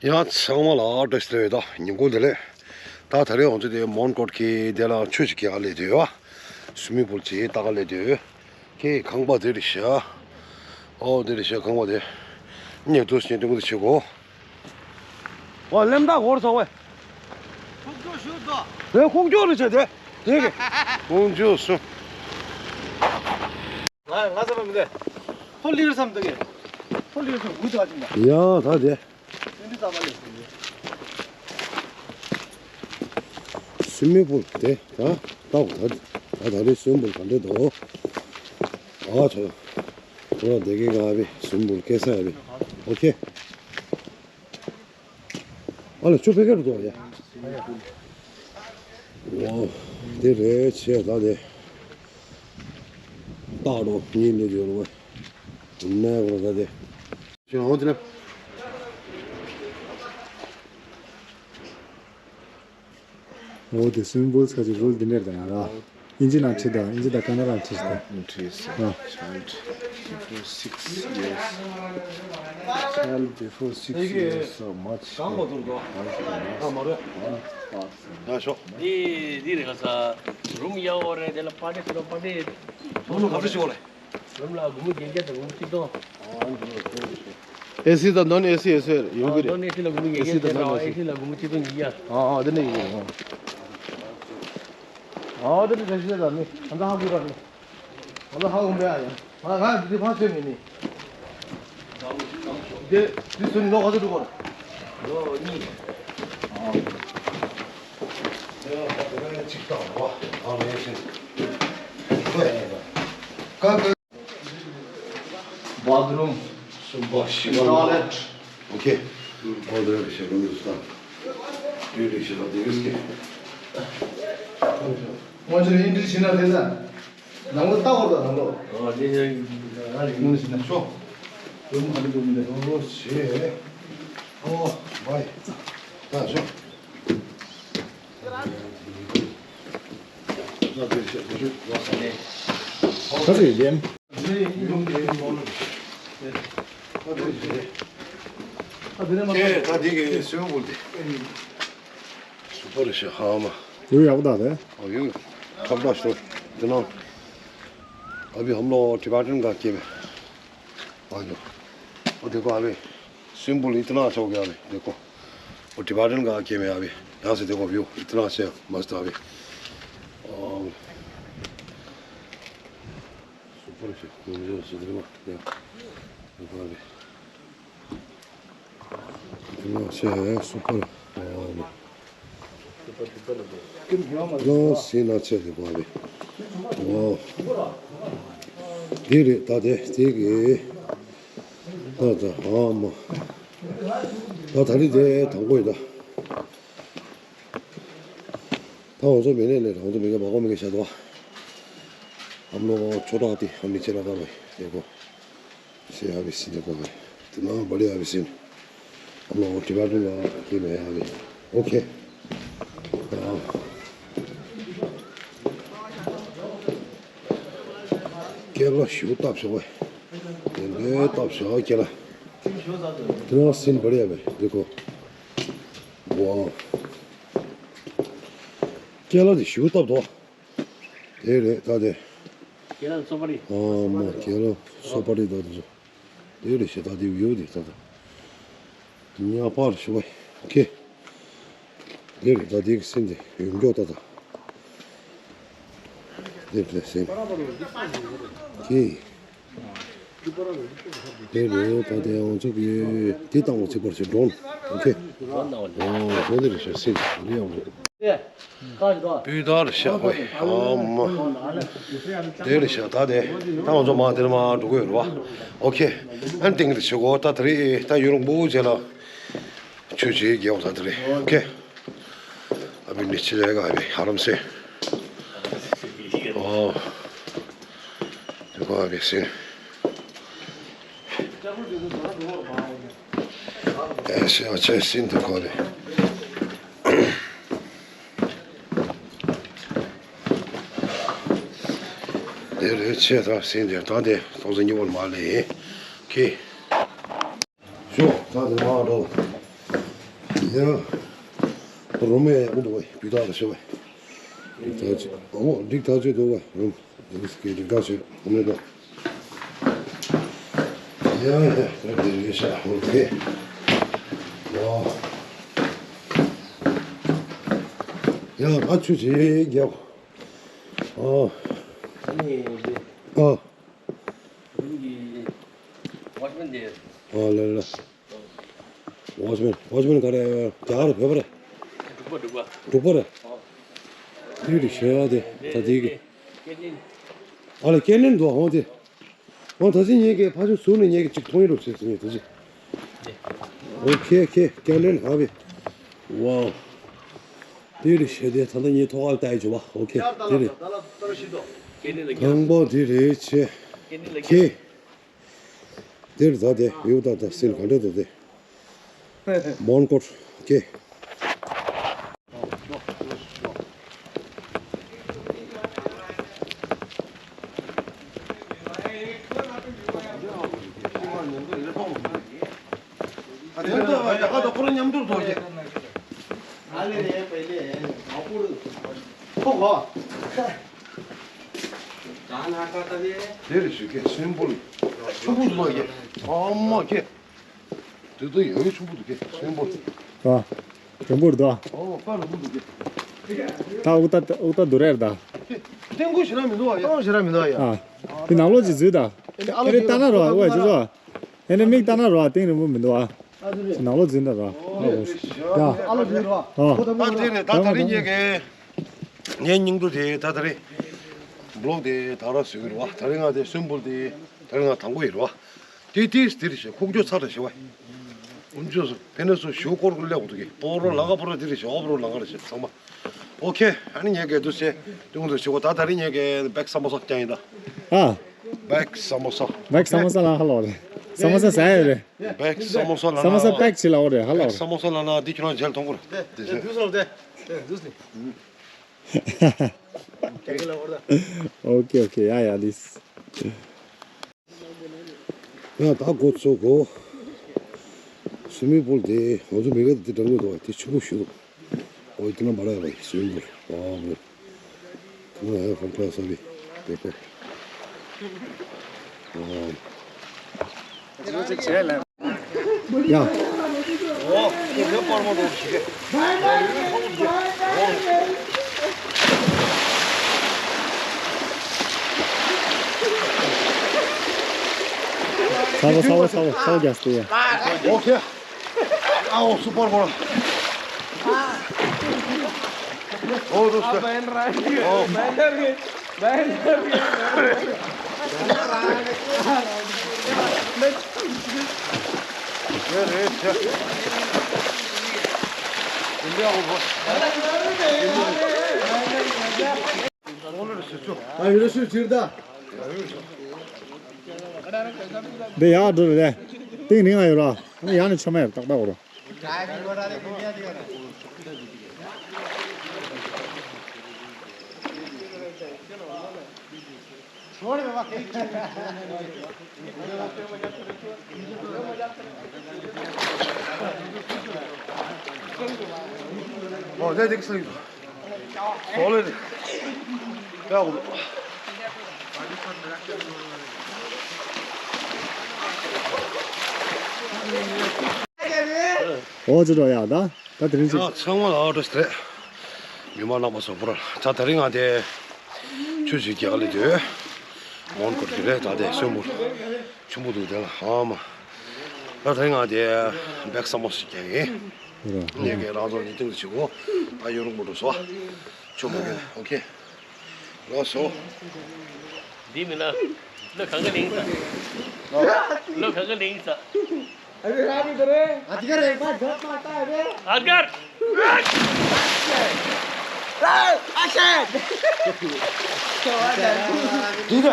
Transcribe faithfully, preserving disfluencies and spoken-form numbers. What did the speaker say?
ཡང་ཚང་མ་ལ་བཀྲ་ཤིས་བདེ་ལེགས། ད་ཉིན་གུང་བདེ་ལེགས། ད་ད་རེས་ང་ཚོ་དེ་མོན་གྷོ་གི་དེ་ལ་ཆུ་ཞིག་སྐྱེལ་ག་སླེབས་བསྡད་ཡོད། སུའི་མིང་པུལ་ཅིག་ལྟ་ག་སླེབས་བསྡད་ཡོད། ཁྱེད་ཁང་པ་དེ་རེད་ཤག་ཨོ་དེ་རེད་ཤག་ཁང་པ་དེ། ཉེ་དུ་ཞིག་སྟོན་གི་འདུག་བྱེད་གོ། ཨོ་ལེམ་ད་གོར་སོང་བས། ཁུག་ཀྱོག་ཞུ་དོ། རེད། ཁུག་ཀྱོག་རེད་ཤག་དེ། དེ་གི། ཁུག་ཀྱོག་སོང་། ང་ང་ཚ་བ་མི་འདུག་ཕོ་ལིར་སམ་འདུག་གས། ཕོ་ལིར་སམ་དགུ་ཙམ་ཅིག་འདུག་ཡ་ད་དེ། ཏིང་ཏི་ཙམ་མ་ལས་སུ་ཡོད། སུའི་མིང་པུལ་དེ་ད་ལྟ་བུ་ད་ད་ད་རེས་སུའི་མིང་པུལ་ག་འདྲས་འདུག་ཨ་ཚོ། ཁོ་རང་དེ་གའི་ག་བའི་སུའི་མིང་པུལ་སྐྱེལ་ས་ཡ་བའི། ཨོ་ཁེ། ཨ་ལ་ཆུ་ཕེ་ཁེ་རུ་འདུག་ཡ། ཨོ། དེ་རེད་ཆེ་ད་དེ། སྟག་རོ་གཉིས་ལས་ཡོད་རོ། ནས་རོ་ད་དེ། ཞོ་འོ་དེ་ལ། འོ་དེ་སུའི་མིང་པུལ་ཚ་ཅིག་རུལ་འདི་འདྲ་དང་ཡ་ར། ཨིན་ཇི་ནང་ཁྲིད་དང་ཨིན་ཇི་དང་ཀ་ན་ར་ཁྲིད་དང་། ཁྲིད་སོང་། ཨ། Child before six years. Child before six years so much. གང་མ་ཐུབ་དོ། ཨ་མ་རེད། ཡ་ཤོག་འདི་འདི་རེད་ག་ས། རུམ་ཡག་པོ་རེད། དེ་ལ་པར་ཊི་ཟེར་རོ། པར་ཊི། ཚོགས་ལུ་ག་ཚོད་ཞིག་འོ་ལེ། རུམ་ལ་སྒོར་མོ་བརྒྱད་བརྒྱ་དང་སྒོར་མོ་ཆིག་སྟོང་། ཨེ་སི་དང་ནོན་ཨེ་སི་ཨེ་སི་ཡོད་གི་རེད། ནོན་ཨེ་སི་ལ་སྒོར་མོ་བརྒྱད་བརྒྱ་དང་ཨེ་སི་ལ་སྒོར་མོ་ཆིག་སྟོང་ཉིས་བརྒྱ། ཨ་ཨ་དེ་འདྲ་ཡོད་གི་རེད། ཨ་དེ་འདྲ་རེད་ཤག་ད་ནི་ང་ཚོ་ཧ་གོ་ར་ནི། ང་ཚོ་ཧ་གོ་མེད་ཨ་ཡ། ང་ང་འདི་ཕར་ཚོད་མེད་ནི། འདི་འདི་ཚོ་ནི་ལོ་ག་ཚོད་འགྲོ་གོ། ལོ་གཉིས། ཨ། གཅིག་དང་བ། ཨ་ལོ་ཡ་ཤིན། ཀ་ཀ། བཱཐ་རུམ། གསུམ་པ་བཞི་པ། ཊོའི་ལེཊ། ཨོ་ཁེ། ཨོ་དེ་རེད་ཤག་རུམ་དུ་སྟ། ཡུལ་ལས་ཤག་དེ་ཡུལ་སྐད། ང་ཚོས་ཨིན་ཏྲི་ཤི་ན་དེ་ན། ནང་ལོ་ལྟ་བར་དང་ནང་ལོ། ཨ་དེ་ནི་ང་ལ་ཡིན་ན་ཤོག་རུམ་ག་རེ་འདུག་མི་འདུག་ཨོ་ཤེ། ཨོ་བའི། ད་ཤོག་ད་དེ་ཤེས་དེ་ཤེས་ལོ་ས་ནས། ཁ་ཚིག་ལེན། ད་དེ་གི་སུའི་མིང་པུལ་དེ། སུ་པར་ཤ་ཧ་མ། ཡུ་ཡག་པོ་ད་དེ། ཨོ་ཡུ། ཁབ་ད་ཤོ། དེ་ནང་། अभी हम लोग टिबेटन का गेम है। आ जाओ। वो देखो अभी। सिंबल इतना अच्छा हो गया अभी, देखो। वो टिबेटन का गेम है अभी। यहाँ से देखो व्यू, इतना अच्छा है, मस्त है अभी। और सुपर है, मुझे सुधर में, देखो। देखो अभी। इतना अच्छा है, सुपर। और ཡང་སེམས་ནང་ཆེ་གི་བ་རེད། ཨོ། འདི་རེད་ད་དེ་དེ་གི། ད་ད་ཨ་མ། ད་ད་རེད་དེ་དང་པོ་ཡིན་ད། ད་ང་ཚོ་མི་ནས་ལས་ང་ཚོ་མི་ག་བ་གོ་མི་ག་བྱ་དོ། ཨ་མ་ཆོ་འདྲ་དེ་ཨ་མི་ཆེ་ལ་ད་བ་ཡེ་གོ། C'est avec signe de quoi? Maintenant, on va aller avec signe. Alors, tu vas nous la qui met avec. Ok. Quelle heure je tape sur ouais. Quelle heure tape sur quelle heure? Maintenant, c'est une barrière, mais de quoi? Wow. Quelle heure je tape toi? དེ་རེད་ད་དེ། ཁྱེད་རང་སོ་པ་རེད། ཨ་མ་ཁྱེད་རང་སོ་པ་རེད་ད་དེ་ཚོ། དེ་རེད་ཤག་ད་དེ་ཡོད་དེ་ད་ད། ཉག་པར་ཤོག་ཨེ། ཁེ། དེ་རེད་ད་དེ་གི་སེམས་དེ་ཡོད་མགྱོགས་ད་ད། དེ་རེད་སེམས། ཁེ། དེ་རེད་ད་དེ་ང་ཚོ་གི་དེ་བཏང་བ་ཚིག་པར་ཞིག་འགྲོ་ནོ། ཨོ་ཁེ། ཨོ་ཧོ་དེ་རེད་ཤག་སེམས་རེད་ཡོང་རེད། སྤུས་དག་རེད་ཤག་ཨོ་ཡ་ཨ་མ། དེ་རེད་ཤག་ད་དེ་ད་ང་ཚོ་མ་དེར་མ་འགྲོ་གི་ཡོད་རེད་བ། ཨོ་ཁེ། ཨན་ཏིང་རེད་ཤག་གོ་ད་དེ་རེད་ད་ཡུན་རིང་པོ་རྗེས་ལ། ཆོས་བྱེད་རྒྱལ་བ་ད་དེ་རེད་ཨོ་ཁེ། ཨ་བི་ནི་ཆི་ལས་ག་བི་ཧ་རམ་སེ། ཨོ། དེ་གོ་ཨ་བི་སེ། ཨེ་ཤེ་ཨ་ཆེ་སིན་དུ་གོ་རེ། དེ་རེ་ཆེ་ད་སིན་དེ་ད་དེ་ཏོག་ཙམ་ཉེ་བོར་མ་ལེ་ཡིན། ཁེ། ཤོ་ད་དེ་མ་འགྲོ། ཡ། རོ་མེ་ཡ་འདུག་བས་བུ་དག་ལ་ཤོད་བས། འགྲིག་ཐག་ཆོད། ཨོ་འགྲིག་ཐག་ཆོད་འདུག་བས་རོ་མེ། འདི་སྐད་འགྲིག་ཐག་ཆོད་རོ་མེ་དང་། ཡ་ཡ་ད་འདི་རེད་ཤག་ཨོ་ཁེ། ཡ། ཡ་ཨ་ཆུ་ཆེ་རྒྱག་ཨ། ཨ་ནི་འདི། ཨ། རུམ་གྱི་ཝོཆ་མེན་དེ། ཨ་ལེ་ལེ། ཝོཆ་མེན། ཝོཆ་མེན་ག་རེ། རྒྱ་གར་བོད་པ་རེད། འབྲུག་པ། འབྲུག་པ། འབྲུག་པ་རེད། ཨ། དེ་རེད་ཤག་དེ་ད་དེ་གི། ཀེ་ནན། ཨ་ལེ་ཀེ་ནན་འདུག་ཨོ་དེ། ཨོ་ད་ཅི་ངེད་ཀྱི་ཕ་ཆུང་ཟུར་ནས་ངེད་ཀྱི་ཅིག་མཐོང་ཡིན་རོགས་བྱེད་ཟེར་ངེད་ད་ཅི། ཨོ་ཁེ་ཁེ་ཀེ་ནན་ཧ་བི། ཝའོ། དེ་རེད་ཤག་དེ་ད་ལྟ་ངས་ཐོག་ཁར་བལྟས་བྱུང་བ། ཨོ་ཁེ་དེ་རེད། དང་པོ་དེ་རེད་ཆེ། ཁེ། དེར་ད་དེ་ཡུག་ད་ད་སིན་ག་འདྲ་ད་དེ། མོན་གྷོ་ཁེ། ཨ་དེ་ད་ཡ་ག་ད་ཁོ་རང་མཉམ་དུ་འགྲོ་ཀྱི། ཨ་ལེ་ལེ་པེ་ལེ། ཨ་པུ་རུ། ཐོག་གོ། དེ་རེད་ཞུ་ཀེ་སུན་པུལ། ཆུ་བུར་ལོ་ཀེ། ཨ་མ་ཀེ། དེ་ད་ཡོད་ཆུ་བུར་ཀེ་སུན་པུལ། ཨ། རིང་པོར་དོ། ཨོ་པ་རིང་པོ་འདུག་ཀེ། ད་ཨུ་ཏ་ཨུ་ཏ་དུ་རེར་ད། ཏེ་ཏེང་ཀུ་ཞེ་ར་མི་འདུག་ཨ་ཡ། ཏེང་ཞེ་ར་མི་འདུག་ཨ་ཡ། ཨ། དེ་ནང་ལོགས་ཅིག་འཛུལ་ད། ཨ་ལོ་ཨེ་རེ་ལྟ་ན་རོ་ཨ་ཅོ་ཅོ། ཨེ་ནི་མིག་ལྟ་ན་རོ་ཨ་ཏེང་རིང་པོ་མི་འདུག་ཨ། ཨ་དེ་རེད། ནང་ལོགས་འཛུལ་ད་རོ་ཨ། ཨོ་ཡ། ཨ་ལོ་འཛུལ་རོ་ཨ། ཨ། ད་དེ་རེད་ད་ད་རིང་ངེད་ཀྱི། ངའི་སྙིང་བསྡུས་དེ་ད་ད་རེད། བི་ལོག་དེ་ད་ར་བཟོས་ཀྱི་རེད་བ། ད་རེས་ང་དེ་སུན་པུལ་དེ་ད་རེས་ང་དང་པོ་ཡིན་རེད་བ། དེ་དེ་དེ་རེད་ཤག་ཁུག་ཀྱོག་ཚ་རེད་ཤག་བ། ཨུམ་ཅོ་སུ་ཕེ་ན་སུ་ཞུ་སྐོར་གི་ལེགས་འདུག་གི། ཨོ་རོ་ལང་ཀ་པོ་ར་དེ་རེད་ཤག་ཨོ་རོ་ལང་ཀ་རེད་ཤག་ཚང་མ། ཨོ་ཁེ། ཨ་ནི་ངས་གལ་དུ་བྱས་དུང་དུ་བྱེད་གོ། ད་ད་རེས་ངས་གལ་བེག་ས་མོ་ས་ཀྱང་ཡིན་ད། ཨ། བེག་ས་མོ་ས། བེག་ས་མོ་ས་ལ་ཧ་ལོ་རེད། ས་མོ་ས་ཟ་ཡ་རེད། བེག་ས་མོ་ས་ལ་ན། ས་མོ་ས་བེག་ཅི་ལ་འོ་རེད་ཧ་ལོ་རེད། བེག་ས་མོ་ས་ལ་ན་འདི་ཁྱོད་རང་རྗེས་ལ་གཏོང་གོ་རེད། དེ་དེ་དུས་སོང་དེ་དེ་དུས་སོང་། ཨོ་ཁེ་ཨོ་ཁེ་ཡ་ཡ་ལིས། ཡ་ད་འགོ་ཚུགས་གོ། སུ་མི་པུལ་དེ་ང་ཚོ་མི་ག་དེ་འགྲམ་གོ་འདུག་བ་དེ་ཆེན་པོ་ཞིག་འདུག་ཨོ་དེ་ན་མ་ར་ཡ་བ་སུ་མི་པུལ་ཨོ་མོ། དེ་ན་ཧེ་ཧོན་ཁ་ས་བི་པེ་པེ་ཨོ། ཡ། ཨོ། ཁྱེད་ཚོ་པར་མ་འགྲོ་ཞིག་གེ། ཚ་བོ་ཚ་བོ་ཚ་བོ་ཚ་བོ་རྒྱག་སྟེ་ཡ། ཨོ་ཁེ། ཨའོ་སུ་པར་མ། ཨོ་རུ་སུ། ཨོ། འདི་ཡག་འགྲོ་རེད། ཏིང་རིང་ང་ཡོད་ར། ཡང་ནས་ཆོ་མེད་ཏག་ཏག་འོ་ར། ཨོ་ལེ་ལེ་སུ་ཡིན། ཨོ་ལེ་ལེ། ཡ་འོ། ཨོ་ཅི་འགྲོ་ཡ་ད། ད་དེ་རིང་ཅིག་ཡ་ཚང་མ་ལ་ཨོ་ཏོ་སི་ཏྲེ། མི་མང་རྣམ་པ་ཚོ་པུ་ར། ད་དེ་རིང་ང་དེ་ཆུ་ཞིག་རྒྱག་ལེ་དུས་མོན་གྷོ་གི་རེད། ད་དེ་སོན་པོ་ཆུ་མོ་འདུག་དེ་ལ་ཨ་མ། ད་དེ་རིང་ང་དེ་བེག་ས་མོ་ཞིག་རྒྱག་ཡིན། ངས་གི་རང་ཚོ་ཉིས་སྟོང་ཞིག་གོ། ད་ཡོ་རོག་མོ་འགྲོ་སོ། ཆུ་མོ་གི་ཨོ་ཁེ། ལོ་སོ། འདི་མིན་ན། ལོ་གང་ག་ལིང་ས། ལོ་གང་ག་ལིང་ས། ཨ་གར། འདི་ག